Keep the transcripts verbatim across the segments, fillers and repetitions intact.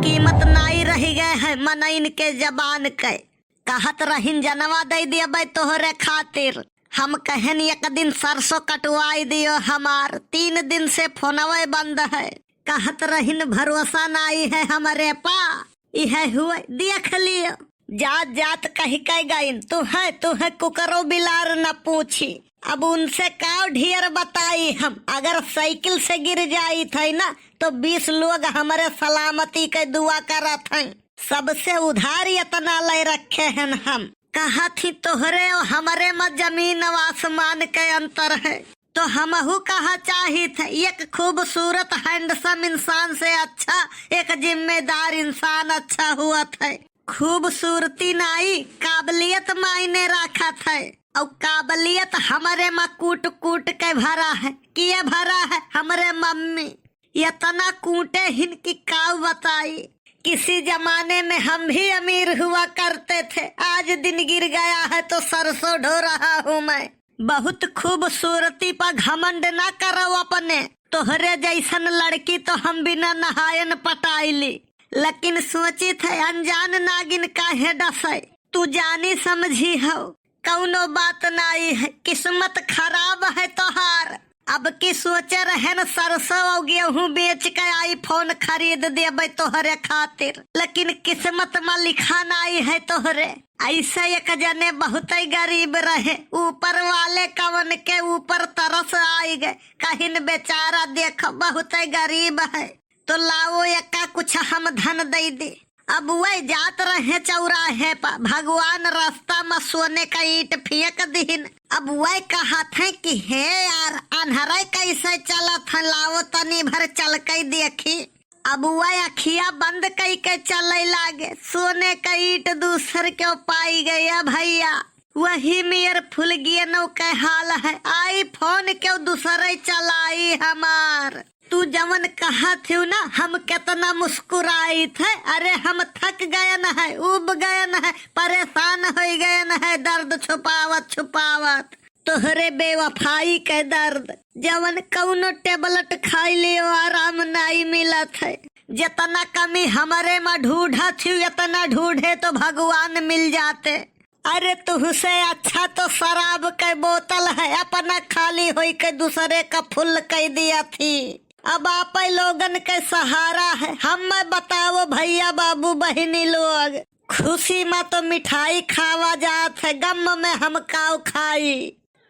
कीमत नाई रहि गए है मनइन के जबान के। कहत रहिन जनवा दइ दियबै तोहरे खातिर। हम कहन एक दिन सरसों कटवाई दियो हमार, तीन दिन से फोनवे बंद है। कहत रहिन भरोसा नाई है हमरे पा, इहे हुए देख लियो। जात जात कहि के गइन, तू है, तू है कुकरो बिलार न पूछी। अब उनसे का ढेर बताई हम, अगर साइकिल से गिर जाइत है ना तो बीस लोग हमरे सलामती के दुआ करत हैं। सबसे उधार इतना ले रखे हैं हम। कहत ही तोहरे और हमरे में जमीन और आसमान के अंतर है। तो हमहू कहा चाहित है, एक खूबसूरत handsome इंसान से अच्छा एक जिम्मेदार इंसान अच्छा हुअत है। खूबसूरती नाई, काबिलियत मायने राखत है। और काबिलियत हमरे में कूट कूट के भरा है। किए भरा है? हमरे मम्मी। इतना कूटे हिन कि का बताई। किसी जमाने में हम भी अमीर हुआ करते थे, आज दिन गिर गया है तो सरसों ढो रहा हूँ मैं। बहुत खूबसूरती पर घमंड ना करो अपने, तोहरे जैसन लड़की तो हम बिना नहायन पटाइली। लेकिन सोचित है अनजान नागिन काहे डसै, तू जानी समझी हो। कौनो बात नाई है, किस्मत खराब है तोहार। अब की सोचे रहन सरसों और गेहूं बेच के iPhone खरीद देबै तोहरे खातिर, लेकिन किस्मत में लिखा नाई है तोहरे। ऐसे एक जने बहुतै गरीब रहे, ऊपर वाले कवन के ऊपर तरस आई गए, कहिन बेचारा देख बहुतै गरीब है, तो लाओ एका कुछ हम धन दे दे। अब वह जात रहे चौराहे पर, भगवान रास्ता में सोने का ईंट फेंक दिहिन। अब वह कहत है कि हे यार, अन्हरे कैसे चलत है, लाओ तनी भर चल के देखी। अब वह अखिया बंद कई के चले लागे, सोने का ईंट दूसर के पाई गया भैया। वही मेर फुलगेनो के हाल है, iPhone के दूसरे चलाई हमार। तू जवन कहत हिउ ना, हम केतना मुस्कुराइत है। अरे हम थक गयन है, उब गयन है, परेशान होइ गयन है, दर्द छुपावत छुपावत। तोहरे बेवफाई के दर्द, जवन कौनो tablet खाई लियो आराम नाई मिलत है। जितना कमी हमरे में ढूंढत हिउ, इतना ढूंढे तो भगवान मिल जाते। अरे तुहसे अच्छा तो शराब के बोतल है, अपना खाली होई के दूसरे का full कई दिया थी। अब आपै लोगन के सहारा है, हम्मै बताओ भैया बाबू बहिनी लोग, खुशी में तो मिठाई खावा जात है, गम में हम काव खाई।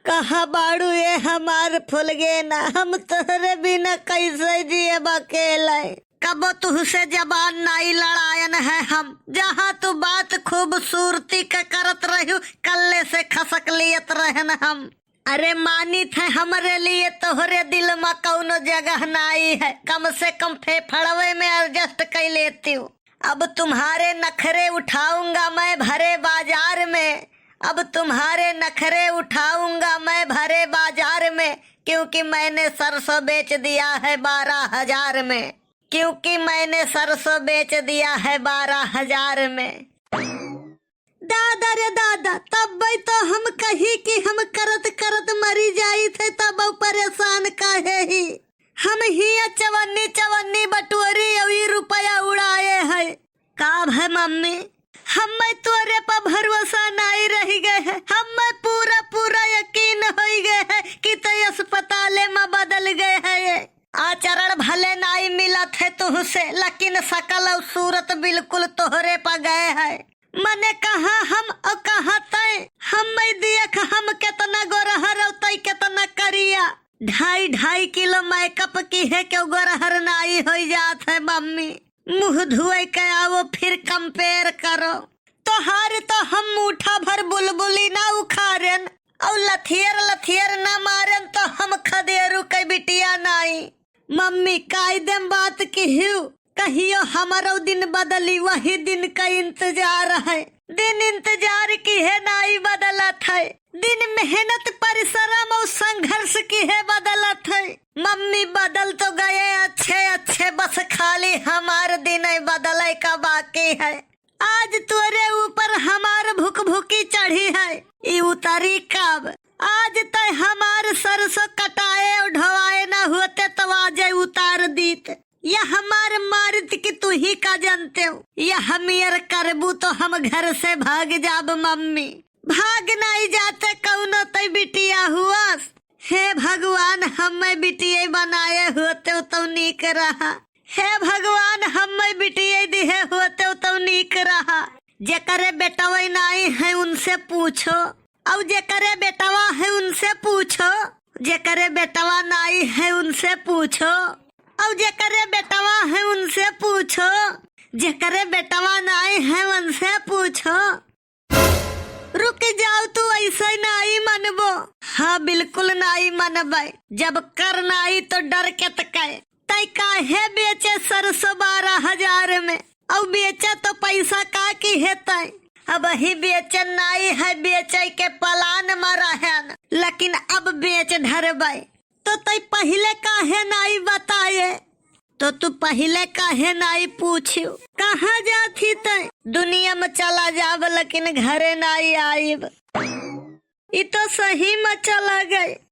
कहाँ बाड़ू ये हमार फुलगेना, हम तोहरे बिना कैसे जियब अकेले। कबो तुहसे जबान नाई लड़ायन है हम, जहाँ तू बात खूबसूरती के करत रह्यू, कल्ले से खसक लियत रहन हम। अरे मानित है हमरे लिए तोहरे दिल मा कौनो जगह नाई है, कम से कम फेफड़वे में adjust कई लेती हूँ। अब तुम्हारे नखरे उठाऊंगा मैं भरे बाजार में, अब तुम्हारे नखरे उठाऊंगा मैं भरे बाजार में, क्योंकि मैंने सरसों बेच दिया है बारह हजार में, क्योंकि मैंने सरसों बेच दिया है बारह हजार में। दादा रे दादा, तब्बै तो हम कही कि हम करत करत मरी जाइत है, तब परेशान काहे ही। हम हिया चवन्नी चवन्नी बटोरी अउरी रुपया उड़ाए है। का भय मम्मी, हम्मै तोरे पर भरोसा नाई रहि गए है, हम्मै पूरा पूरा यकीन होइ गए है कि तै अस्पताले में बदल गए है। आचरण भले नाई मिलत है तुहसे, लेकिन शकल और सूरत बिल्कुल तोहरे पर गए है। मने कहाँ हम और कहाँ तै, हम्मै देख हम केतना गोरहर और तै केतना करिया। ढाई ढाई किलो makeup किहे केउ गोरहर नाई होइ जात है मम्मी। मुँह धुए के आवो फिर compare करो। तोहार तो हम मुठा भर बुलबुली ना उखारेन, और लथियर लथियर ना मारेन तो हम खदेरू के बिटिया नाई। मम्मी कायदेम बात किहियो, कहियो हमरो दिन बदली, वही दिन का इंतजार है। दिन इंतजार किहे नाई बदलत है, दिन मेहनत परिश्रम और संघर्ष किहे बदलत है। मम्मी बदल तो गए अच्छे अच्छे, बस खाली हमार दिन बदले का बाकी है। आज तोरे ऊपर हमार भुकभुकी चढ़ी है, ई उतरी कब? आज तै हमार सरसों कटाए और ढोवाए ना होते तो आज उतार दीत। या हमार मारित कि तू ही का जनतेउ, यह मेर करबू तो हम घर से भाग जाब मम्मी। भाग नाई जाते कउनो तै बिटिया हुअस। हे भगवान, हम्मै बिटिया बनाए होतेउ तौ नीक रहा। हे भगवान, हम्मै बिटिया दिहे होतेउ तौ नीक रहा। जेकरे बेटवा नाई है उनसे पूछो, अउ जेकरे बेटवा है उनसे पूछो, जेकरे बेटवा नाई है उनसे पूछो, अउ जेकरे बेटवा है उनसे पूछो, जेकरे बेटवा नाई है उनसे पूछो। रुक जाओ, तू ऐसे नाई मनबो। हाँ, बिल्कुल नाई मनबै। जब कर नाई तो डर केतकै। तै काहे बेचे सरसों बारह हजार में? अउ बेचे तो पैसा का किहे तै? अबही बेचे नाई है, बेचे के plan में रहेन, लेकिन अब बेच धरबै। तो तै पहिले काहे नाई बताए? तो तू पहिले काहे नाई पूछियो? कहाँ जात ही तै? दुनिया में चला जाब, लेकिन घरे नाई आइब। ई तो सही में चला गए।